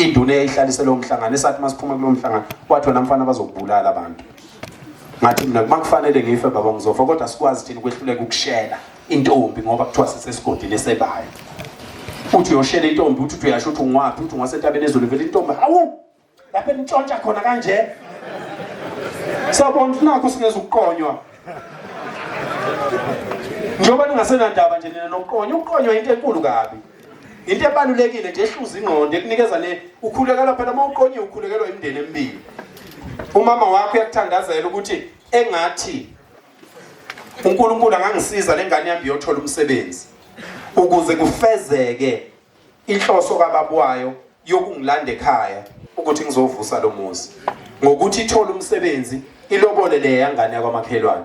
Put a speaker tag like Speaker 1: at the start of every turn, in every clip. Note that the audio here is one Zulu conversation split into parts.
Speaker 1: Induna eyayihlalise lowo mhlangano esathi masiphuma kulowo mhlangano wathi wena mfana bazokubulala abantu. Ngathi mina makufanele ngife baba ngizofa kodwa sikwazi thina ukwehluleka ukushela intombi ngoba kuthiwa sisesigodini esebayo. Uthi uyoshela intombi uthi uyasho uthi ungwaphi uthi ungasentabeni ezulu vele intombi hawu lapho enitshontsha khona kanje. Sawubona ukuthi nakho singezukuqonywa. Njengoba ningasenandaba nje nina nokuqonywa, ukuqonywa into enkulu kabi. Into ebalulekile nje ehluza ingqondo ekunikeza ne ukhulekelwa phela uma uqonyiwe ukhulekelwa imindeni emibili. Umama wakho uyakuthandazela ukuthi engathi uNkulunkulu angangisiza lengane yami iyothola umsebenzi ukuze kufezeke inhloso kababa wayo yokungilanda ekhaya ukuthi ngizovusa lo muzi ngokuthi ithole umsebenzi ilobole leya ngane yakwamakhelwane.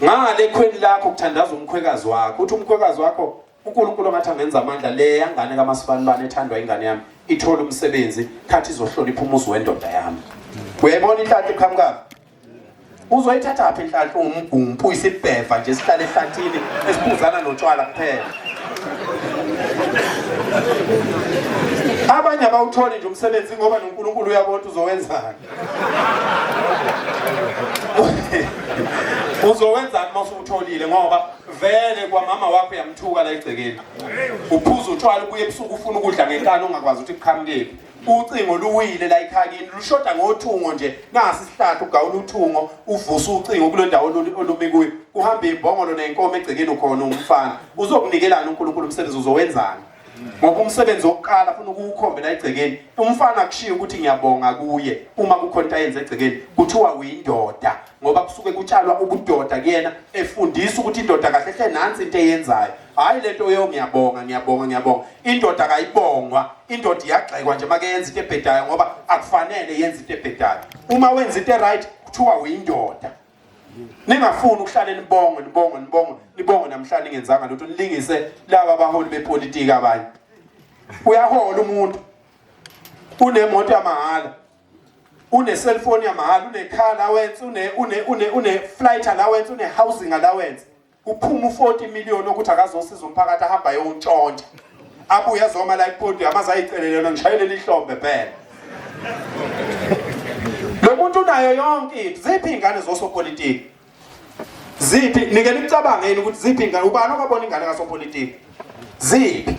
Speaker 1: Ngale ekhweni lakho kuthandaza umkhwekazi wakho uthi umkhwekazi wakho uNkulunkulu ongathi angenza amandla leya ngane kaMasibanibani ethandwa ingane yami ithole umsebenzi khathi izohlonipha umuzi wendoda yami. Uyayibona inhlanhla iqhamukaphi? Uzoyithatha phi inhlanhla ungumgumpu uyisibheva nje sihlale ehlathini esiphuzana notshwala kuphela. Abanye abawutholi nje umsebenzi ngoba noNkulunkulu uyabona ukuthi uzowenzani. Uzowenzani uma usuwutholile ngoba vele kwamama wakho uyamthuka la egcekeni. Uphuza utshwala ubuye ebusuku ufuna ukudla ngenkani ungakwazi ukuthi kuqhamukephi. Ucingo luwile la ekhaya kini lushoda ngothungo nje nasi isihlahla ugawula uthungo uvusa ucingo kule ndawo olumi kuyo kuhamba imbongolo nenkomo egcekeni ukhona umfana uzokunikelana uNkulunkulu umsebenzi uzowenzani ngoba umsebenzi wokuqala funa ukuwukhombe la egcekeni umfana kushiya ukuthi ngiyabonga kuye uma kukhona into ayenze egcekeni kuthiwa uyindoda ngoba kusuke kutshalwa ubudoda kuyena efundisa ukuthi indoda kahle hle nansi into eyenzayo hayi lento yo ngiyabonga ngiyabonga ngiyabonga indoda kayibongwa indoda iyagxekwa nje make yenza into ebhedayo ngoba akufanele yenze into ebhedayo uma wenza into right kuthiwa uyindoda ningafuni ukuhlale nibongwe nibongwe nibongwe nibongwe namhlanje ningenzanga lutho nilingise laba abaholi bepolitiki abanye uyahola umuntu unemoto yamahhala une-cellphone yamahhala une-car allowance une-flight allowance une-housing allowance kuphuma u-40 million ukuthi akazosiza umphakathi ahamba ayowuntshontsha abuye azoma la ipodi amaze ayicelele yona ngishayelele ihlombe phela lo muntu unayo yonke into ziphi iy'ngane zosopolitiki ziphi nike nicabange yini ukuthi ziphi ingane ubani okabona ingane kasopolitiki ziphi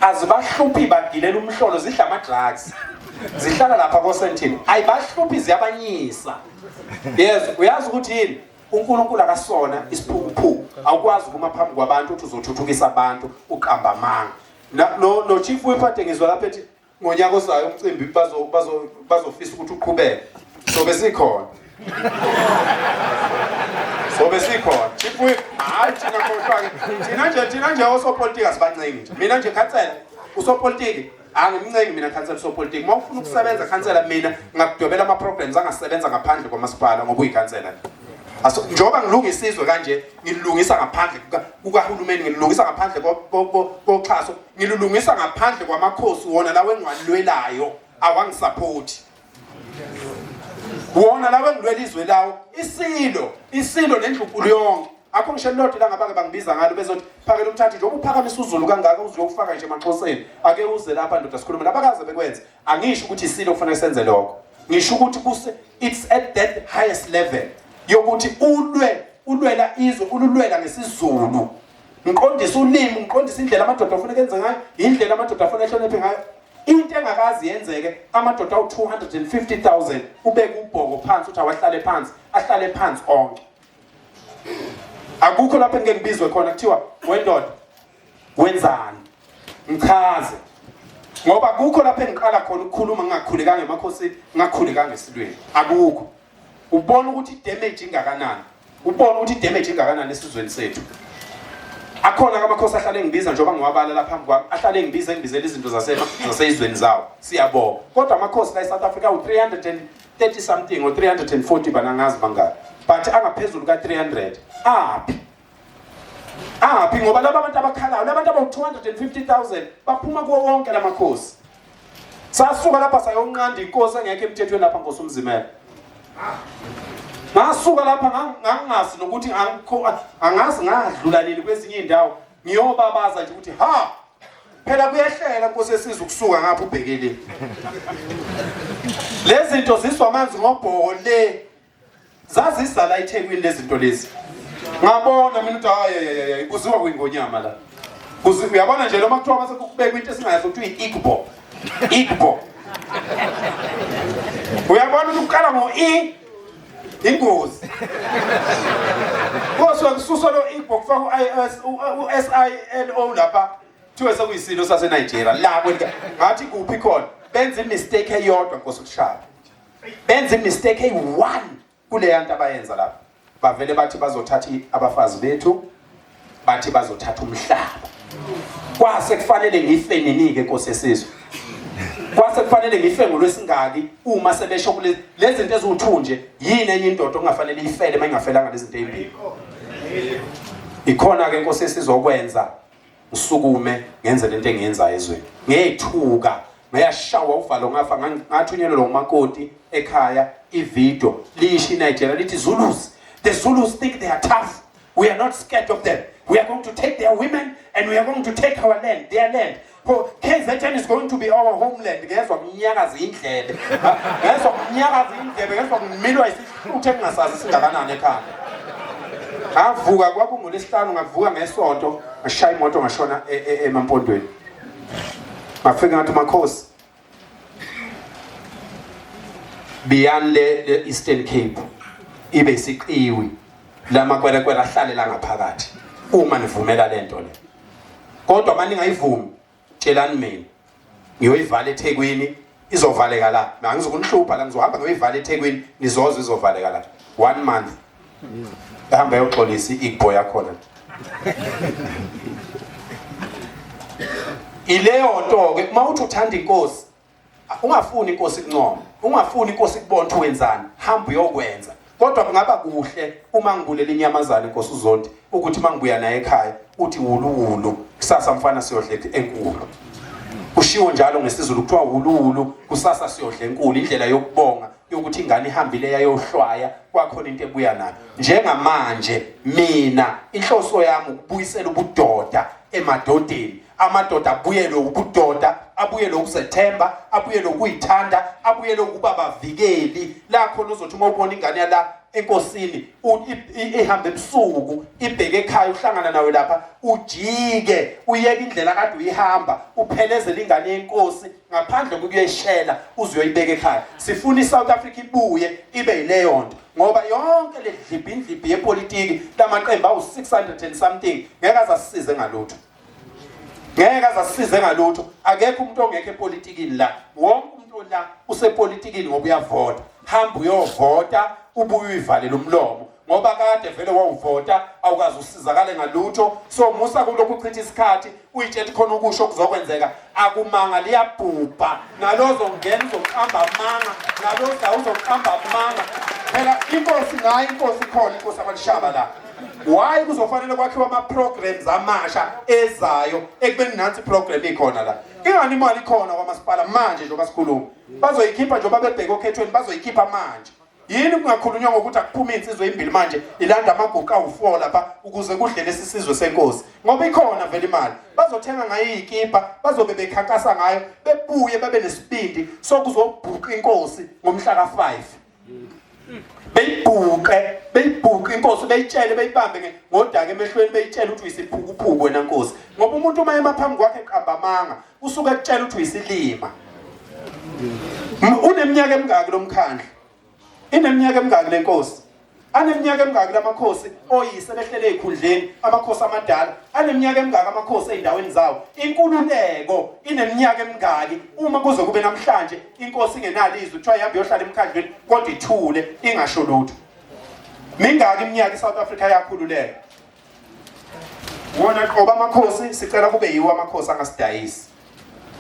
Speaker 1: azibahluphi bagilela umhlolo zidla ama-drugs zihlala lapha kosentini ayibahluphi ziyabanyisa yes uyazi ukuthi yini uNkulunkulu akasona isiphukuphuku awukwazi ukuma phambi kwabantu uthi uzothuthukisa abantu uqamba amanga no no chief whip ade ngizwa lapha ethi ngonyaka ozayo umcimbi bazo bazo bazofisa ukuthi uqhubeke sobe sikhona sobe sikhona chief whip hayi thina khohlwa ke thina nje thina nje osopolitiki asibancengi nje mina nje khansela usopolitiki angimncengi mina khansela usopolitiki uma ufuna ukusebenza khansela mina ngakudwebela ama-programs angasebenza ngaphandle kwamasipala ngoba uyikhansela njengoba ngilungisa izwe kanje ngilungisa ngaphandle kukahulumeni ngilungisa ngaphandle koxhaso ngilulungisa ngaphandle kwamakhosi wona lawo engiwalwelayo awangisaphothi wona lawo engilwela izwe lawo isilo isilo nendlunkulu yonke akho ngisho elilodwa ilanga bake bangibiza ngalo bezothi phakela umthathu njengoba uphakamisa uzulu kangaka uze uyokufaka nje emaxhoseni ake uze lapha ndoda sikhulume labakaze bekwenze angisho ukuthi isilo kufanele senze lokho ngisho ukuthi kuse it's at that highest level yokuthi ulwe ulwela izwe ululwela ngesizulu ngiqondise ulimi ngiqondise indlela amadoda afuneka enze ngayo indlela amadoda afanele ehloniphe ngayo into engakazi yenzeke amadoda awu-250 000 ubeke ubhoko phansi uthi awahlale phansi ahlale phansi onke akukho lapho engike ngibizwe khona kuthiwa wendoda wenzani ngichaze ngoba kukho lapho engiqala khona ukukhuluma ngingakhulekanga emakhosini ngingakhulekanga esilweni akukho ubona ukuthi idamage ingakanani ubona ukuthi idamage ingakanani esizweni sethu akhona amakhosi ahlale engibiza njengoba ngiwabala lapha phambi kwami ahlale engibiza engibizela izinto zasezweni zawo siyabonga kodwa amakhosi la eSouth Africa u-330 something or 340 banangazi bangaki but angaphezulu ka-300 aphi aphi ngoba laba bantu abakhalayo labantu abawu-250 000 baphuma kuwo wonke la makhosi sasuka lapha sayonqanda inkosi engekho emthethweni lapha nkosi umzimela ngasuka lapha ngangingazi nokuthi angazi ngadlula nini kwezinye iy'ndawo ngiyobabaza nje ukuthi ha phela Uyayeka Nkosi yesizwe ukusuka ngapha ubhekile. Lezi zinto ziswa amanzi ngobhoko le. Zazizala eThekwini lezi zinto lezi. Ngabona mina ukuthi hayi hayi hayi kuziwa kwingonyama la. Kuzi uyabona nje noma kuthiwa mase kubekwa into esingayazi ukuthi uyi-Igbo. Igbo. Uyabona ukuthi uqala ngo-I ingozi. Kosuke kususwa lo Igbo kufakwa u-IS u-SILO lapha kuthiwe sekuyisilo saseNigeria la kwelika ngathi kuphi khona benza imistake eyodwa Nkosi ukushaya. Benza imistake eyi-one kuleya nto abayenza lapha. Bavele bathi bazothatha abafazi bethu bathi bazothatha umhlaba. Kwase kufanele ngife nini-ke Nkosi yesizwe? Kwase kufanele ngife ngolwesingaki uma sebesho kule lezi zinto eziwu-2 nje yini enye indoda okungafanele ifele uma ingafelanga lezi zinto ezimbili? Ikhona-ke Nkosi esizokwenza ngisukume ngenze lento engiyenzayo ezweni. Ngethuka ngayashawa uvalo ngafa ngathunyelelwa umakoti ekhaya ivideo lisho iNigeria lithi Zulus the Zulus think they are tough we are not scared of them we are going to take their women and we are going to take our land their land for KZN is going to be our homeland ngezwa kunyakaza indlebe ngezwa kunyakaza indlebe ngezwa kumilwa isihluthe engingasazi singakanani ekhanda ngavuka kwakungolwesihlanu ngavuka ngesonto ngashaya imoto ngashona e, e, emampondweni ngafika ngathi makhosi biyani le, le Eastern Cape ibe isiqiwi lamakwerekwere ahlale la ngaphakathi uma nivumela lento le kodwa uma ningayivumi tshelani mina ngiyoyivala eThekwini izovaleka la angizukunihlupha la ngizohamba ngiyoyivala eThekwini nizozwa izovaleka la one month ehamba yoxolisa i-igbo yakhona ileyo nto ke uma uthi uthanda inkosi ungafuni inkosi kuncoma ungafuni inkosi kubona ukuthi wenzani hamba uyokwenza kodwa kungaba kuhle uma ngibulela inyamazane inkosi uZondi ukuthi uma ngibuya naye ekhaya uthi wuluwulu kusasa mfana siyodla enkulu kushiwo njalo ngesiZulu kuthiwa wuluwulu kusasa siyodla enkulu indlela yokubonga yokuthi ingane ihambile yayohlwaya kwakhona into ebuya nayo njengamanje mina inhloso yami ukubuyisela ubudoda emadodeni amadoda abuyelwe ubudoda abuyelwe ukuzethemba abuyelwe ukuyithanda abuyelwe ukuba bavikeli la khona uzothi uma ubona ingane yala enkosini ihambe ebusuku ibheke ekhaya uhlangana nawe lapha ujike uyeke indlela kade uyihamba uphelezele ingane yenkosi ngaphandle kokuyeshela uze uyoyibeka ekhaya sifuna iSouth Africa ibuye ibe yileyo nto ngoba yonke le dlibhindlibhi yepolitiki lamaqembu awu-600 and something ngeke azasisize ngalutho ngeke azasisize ngalutho akekho umuntu ongekho epolitikini la wonke umuntu la usepolitikini ngoba uyavota hamba uyovota ubuye uyivalele umlomo ngoba kade vele wawuvota awukaze usizakale ngalutho so musa kulokhu uchitha isikhathi uyitshela khona ukusho kuzokwenzeka akumanga liyabhubha nalozongena uzoqamba amanga naloza uzoqamba amanga phela inkosi ngayo inkosi ikhona inkosi abalishaba la why kuzofanele kwakhiwa ama-programs amasha ezayo ekubeni nansi iprogram ikhona la ingani imali ikhona kwamasipala manje njengoba sikhuluma bazoyikhipha njengoba bebheke okhethweni bazoyikhipha manje Yini kungakhulunywa ngokuthi akuphume insizwa ezimbili manje ilanda amaguqa awu4 lapha ukuze kudle lesi sizwe senkosi ngoba ikhona vele imali bazothenga ngayo izikipa bazobe bekhankasa ngayo bebuye babe nesibindi sokuzobhuqa inkosi ngomhla ka5 beyibhuqe beyibhuqe inkosi beyitshele beyibambe ngodaka emehlweni beyitshele ukuthi uyisiphukuphuku wena nkosi ngoba umuntu uma ema phambi kwakhe eqamba amanga usuke ekutshela ukuthi uyisilima uneminyaka emingaki lomkhandlu ineminyaka emingaki lenkosi aneminyaka emingaki lamakhosi oyise behlele ezikhundleni amakhosi amadala aneminyaka emingaki amakhosi ezindaweni zawo inkululeko ineminyaka emingaki uma kuze kube namhlanje inkosi ingenalo izwi kuthiwa ihambe iyohlala emkhandlwini kodwa ithule ingasho lutho mingaki iminyaka iSouth Africa yakhululeka Wona qoba amakhosi sicela kube yiwo amakhosi angasidayisi.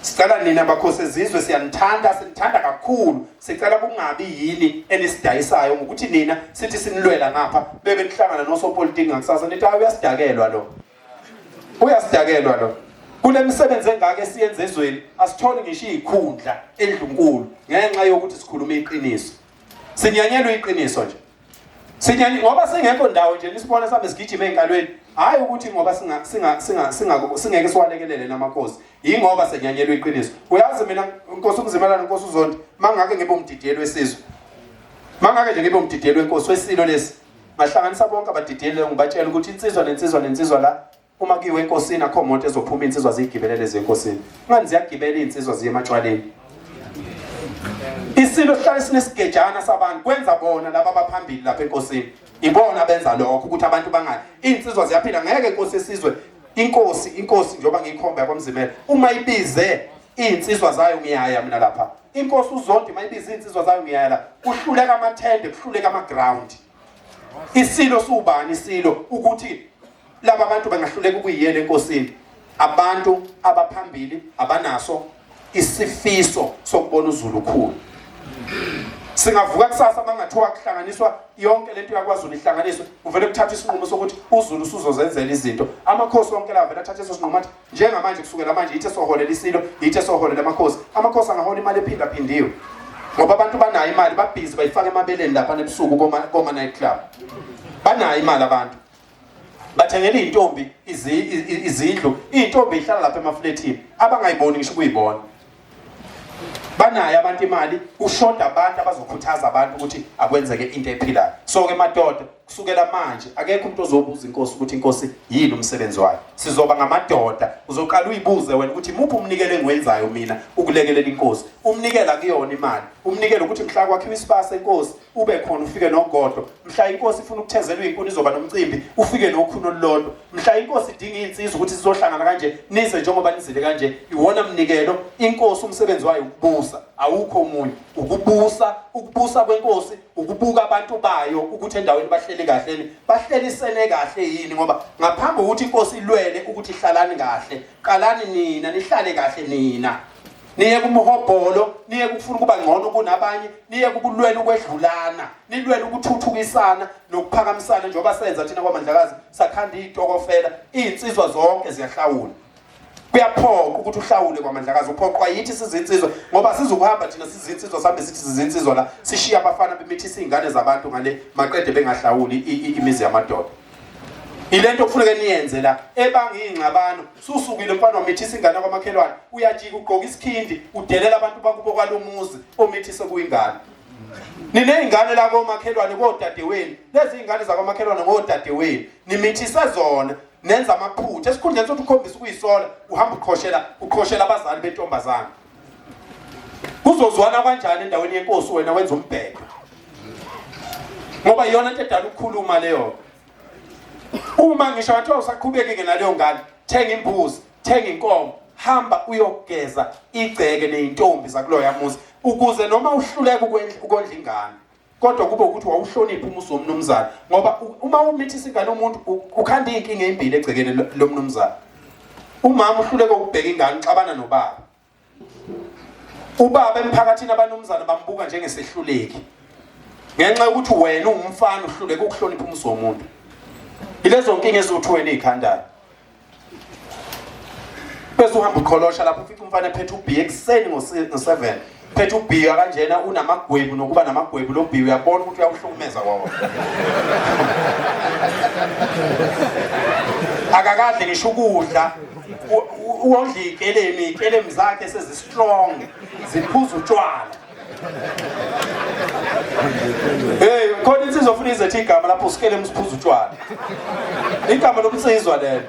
Speaker 1: Sicela nina bakhosi ezizwe siyanithanda sinithanda kakhulu. Sicela kungabi yini enisidayisayo ngokuthi nina sithi sinilwela ngapha bebe nihlangana nosopolitiki ngakusasa nithi hayi uyasidakelwa lo. Uyasidakelwa lo. Kule misebenzi engaka esiyenza ezweni asitholi ngisho izikhundla endlunkulu ngenxa yokuthi sikhuluma iqiniso. Sinyanyelwe iqiniso nje. Sinyani ngoba singekho ndawo nje nisibona sabe sigijima enkalweni. Hayi ukuthi ngoba singa singa singa singa singeke siwalekelele namakhosi. Yingoba senyanyelwe iqiniso. Uyazi mina Nkosi uMzimelana Nkosi uZondi mangake ngibe umdidiyeli wesizwe. Mangake nje ngibe umdidiyeli wenkosi wesilo lesi. Ngahlanganisa bonke abadidiyeli ngibatshela ukuthi insizwa nensizwa nensizwa la Uma kuyiwe enkosini akho moto ezophuma insizwa ziyigibelele zenkosini. Ngani ziyagibela insizwa ziye ematshwaleni. Isilo sihlale sinesigejana sabantu kwenza bona laba abaphambili lapha enkosini. Ibona benza lokho ukuthi abantu bangayi. Insizwa ziyaphila ngeke inkosi esizwe inkosi inkosi njengoba ngiyikhomba yakwamzimela uma ibize iy'nsizwa zayo ngiyaya mina lapha inkosi uzondi uma ibize iy'nsizwa zayo ngiyaya la kuhluleka amathende kuhluleka ama-ground isilo siwubani isilo ukuthi Laba bantu bangahluleka ukuyiyela enkosini. Abantu abaphambili abanaso isifiso sokubona uZulu ukhulu. Singavuka kusasa mangathiwa kuhlanganiswa yonke lento yakwaZulu ihlanganiswe, kuvele kuthathwe isinqumo sokuthi uZulu usuzozenzela izinto. Amakhosi onke la vele athathe leso sinqumo athi njengamanje kusukela manje yithe soholela isilo, yithe soholela amakhosi. Amakhosi angahola imali ephindaphindiwe. Ngoba abantu banayo imali babhizi bayifaka emabeleni lapha nebusuku koma koma night club. Banayo imali abantu. Bathengela izintombi izindlu, izintombi ihlala lapha emaflethini abangayiboni ngisho ukuyibona. Banayo abantu imali, kushoda abantu abazokhuthaza abantu ukuthi akwenzeke into ephilayo. So ke madoda, kusukela manje akekho umuntu ozobuza inkosi ukuthi inkosi yini umsebenzi wayo. Sizoba ngamadoda, uzoqala uyibuze wena ukuthi muphi umnikelo engiwenzayo mina ukulekelela inkosi. Umnikela kuyona imali, umnikelo ukuthi mhla kwakhiwa isibasa enkosi ube khona ufike nogodo mhla inkosi ifuna ukuthezelwa izinkuni izoba nomcimbi ufike nokhuni olulodwa mhla inkosi idinga izinsizwa ukuthi sizohlangana kanje nize njengoba nizile kanje iwona mnikelo inkosi umsebenzi wayo ukubusa awukho omunye ukubusa ukubusa kwenkosi ukubuka abantu bayo ukuthi endaweni bahleli kahle bahlelisene kahle yini ngoba ngaphambi kokuthi inkosi ilwele ukuthi hlalani kahle qalani nina nihlale kahle nina niye kumhobholo niye kufuna ukuba ngcono kunabanye niye kukulwela ukwedlulana nilwele ukuthuthukisana nokuphakamisana njengoba senza thina kwamandlakazi sakhanda iy'tokofela iy'nsizwa zonke ziyahlawula kuyaphoqa ukuthi uhlawule kwamandlakazi uphoqwa yithi sizinsizwa ngoba sizokuhamba thina sizinsizwa sihambe sithi sizinsizwa la sishiye abafana bemithisa iy'ngane zabantu ngale maqede bengahlawuli imizi yamadoda Ilento kufuneka niyenze la ebanga ingxabano susukile mfana wamithisa ingane kwamakhelwane uyajika ugqoka isikhindi udelela abantu bakubo kwalomuzi omithise kuyingane nineyingane la komakhelwane kodadewenu lezi ingane zakwamakhelwane ngodadewenu nimithise zona nenza amaphutha esikhundleni sokuthi ukhombise ukuyisola uhamba uqhoshela uqhoshela abazali bentombazana Kuzozwana kanjani endaweni yenkosi wena wenza umbhedo? Ngoba iyona into edala ukukhuluma leyo. Uma ngisho ngathiwa usaqhubeki ke naleyo ngane, thenga imbuzi, thenga inkomo, hamba uyogeza igceke nezintombi zakuloya muzi ukuze noma uhluleka ukondla ingane kodwa kube ukuthi wawuhlonipha umuzi womnumzane ngoba uma umithisa ingane umuntu ukhanda iy'nkinga ey'mbili egcekeni lomnumzane umama uhluleka ukubheka ingane uxabana nobaba Ubaba emphakathini abanumzane bambuka njengesehluleki ngenxa yokuthi wena ungumfana uhluleka ukuhlonipha umuzi womuntu. Ilezo nkinga eziwuthi wena izikhandayo. Bese uhamba uqholosha lapho ufica umfana ephethe ubhiya ekuseni ngo-7 phethe ubhiya kanjena unamagwebu nokuba namagwebu lo bhiya uyabona ukuthi uyawuhlukumeza kwawo akakadli ngisho ukudla wondla iy'kelemi iy'kelemi zakhe sezi-strong ziphuza utshwala hey khona insizwa ofuna izethe igama lapho usikelemi siphuza utshwala igama lobunsizwa lelo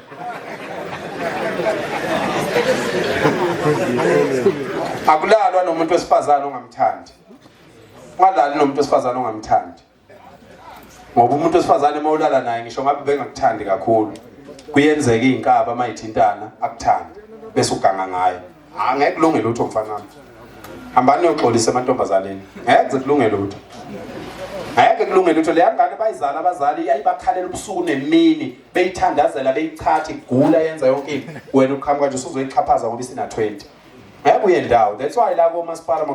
Speaker 1: akulalwa nomuntu wesifazane ongamthandi ungalali nomuntu wesifazane ongamthandi ngoba umuntu wesifazane uma ulala naye ngisho ngabe bengakuthandi kakhulu kuyenzeka iy'nkaba uma yithintana akuthande bese uganga ngayo angeke kulunge lutho mfana wami hambani niyoxolisa emantombazaneni ngeke kuze kulunge lutho ngeke kulunge lutho leya ngane bayizala abazali yayibakhalela ubusuku nemini beyithandazela beyichatha igula yenza yonke into wena uqhamuka nje usuzoyixhaphaza ngoba isina-20 ngeke uye ndawo that's why la komasipala.